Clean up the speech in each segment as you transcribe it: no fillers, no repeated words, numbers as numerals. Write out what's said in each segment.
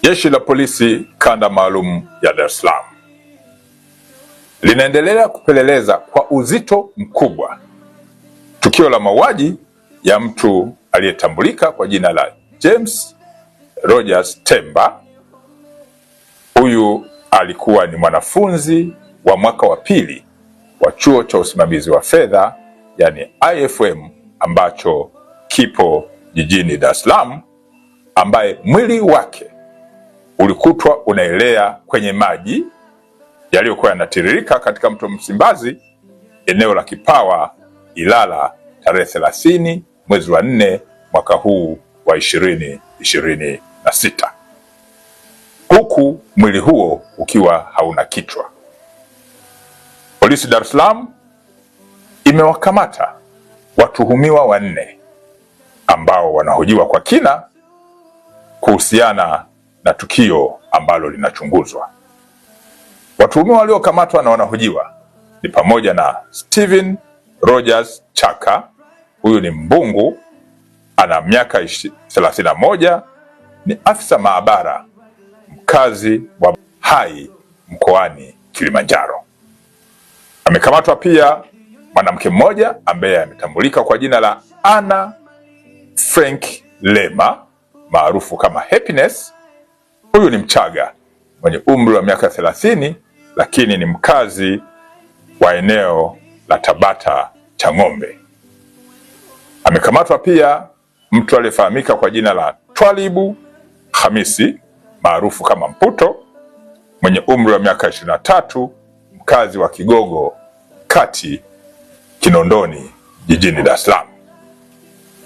Jeshi la Polisi Kanda Maalum ya Dar es Salaam linaendelea kupeleleza kwa uzito mkubwa tukio la mauaji ya mtu aliyetambulika kwa jina la James Rogers Temba. Huyu alikuwa ni mwanafunzi wa mwaka wa pili wa chuo cha usimamizi wa fedha yani IFM ambacho kipo jijini Dar es Salaam, ambaye mwili wake ulikutwa unaelea kwenye maji yaliyokuwa yanatiririka katika mto Msimbazi, eneo la Kipawa, Ilala, tarehe 30 mwezi wa 4 mwaka huu wa 2026, huku mwili huo ukiwa hauna kichwa. Polisi Dar es Salaam imewakamata watuhumiwa wanne ambao wanahojiwa kwa kina kuhusiana na tukio ambalo linachunguzwa. Watuhumiwa waliokamatwa na wanahojiwa ni pamoja na Steven Rogers Chaka, huyu ni mbungu, ana miaka 31, ni afisa maabara mkazi wa Hai mkoani Kilimanjaro. Amekamatwa pia mwanamke mmoja ambaye ametambulika kwa jina la Anna Frank Lema maarufu kama Happiness. Huyu ni Mchaga mwenye umri wa miaka 30, lakini ni mkazi wa eneo la Tabata Chang'ombe. Amekamatwa pia mtu aliyefahamika kwa jina la Twalibu Hamisi maarufu kama Mputo mwenye umri wa miaka 23, mkazi wa Kigogo Kati, Kinondoni, jijini Dar es Salaam.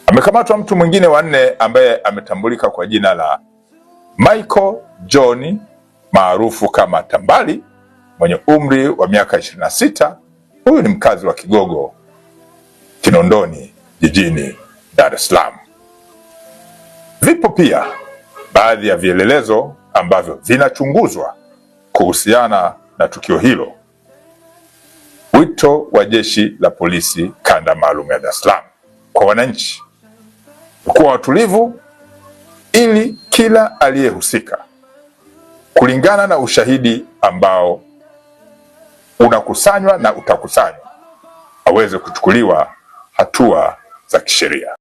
Amekamatwa mtu mwingine wa nne ambaye ametambulika kwa jina la Michael John maarufu kama Tambali mwenye umri wa miaka 26. Huyu ni mkazi wa Kigogo Kinondoni jijini Dar es Salaam. Vipo pia baadhi ya vielelezo ambavyo vinachunguzwa kuhusiana na tukio hilo. Wito wa Jeshi la Polisi Kanda Maalum ya Dar es Salaam kwa wananchi kuwa watulivu ili kila aliyehusika kulingana na ushahidi ambao unakusanywa na utakusanywa aweze kuchukuliwa hatua za kisheria.